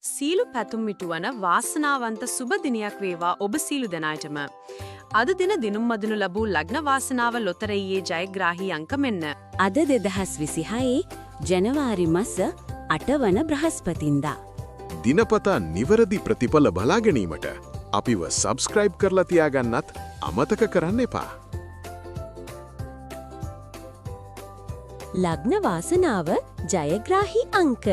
සීලු පැතුම් මිටුවන වාසනාවන්ත සුබ දිනයක් වේවා ඔබ සීලු දෙනාටම. අද දින දිනුම් මදිනු ලැබූ ලග්න වාසනාව ලොතරැයියේ ජයග්‍රාහී අංක මෙන්න. අද 2026 ජනවාරි මස 8 වන බ්‍රහස්පතින්දා. දිනපතා නිවැරදි ප්‍රතිඵල බලා ගැනීමට අපිව සබ්ස්ක්‍රයිබ් කරලා තියාගන්නත් අමතක කරන්න එපා. ලග්න වාසනාව ජයග්‍රාහී අංක.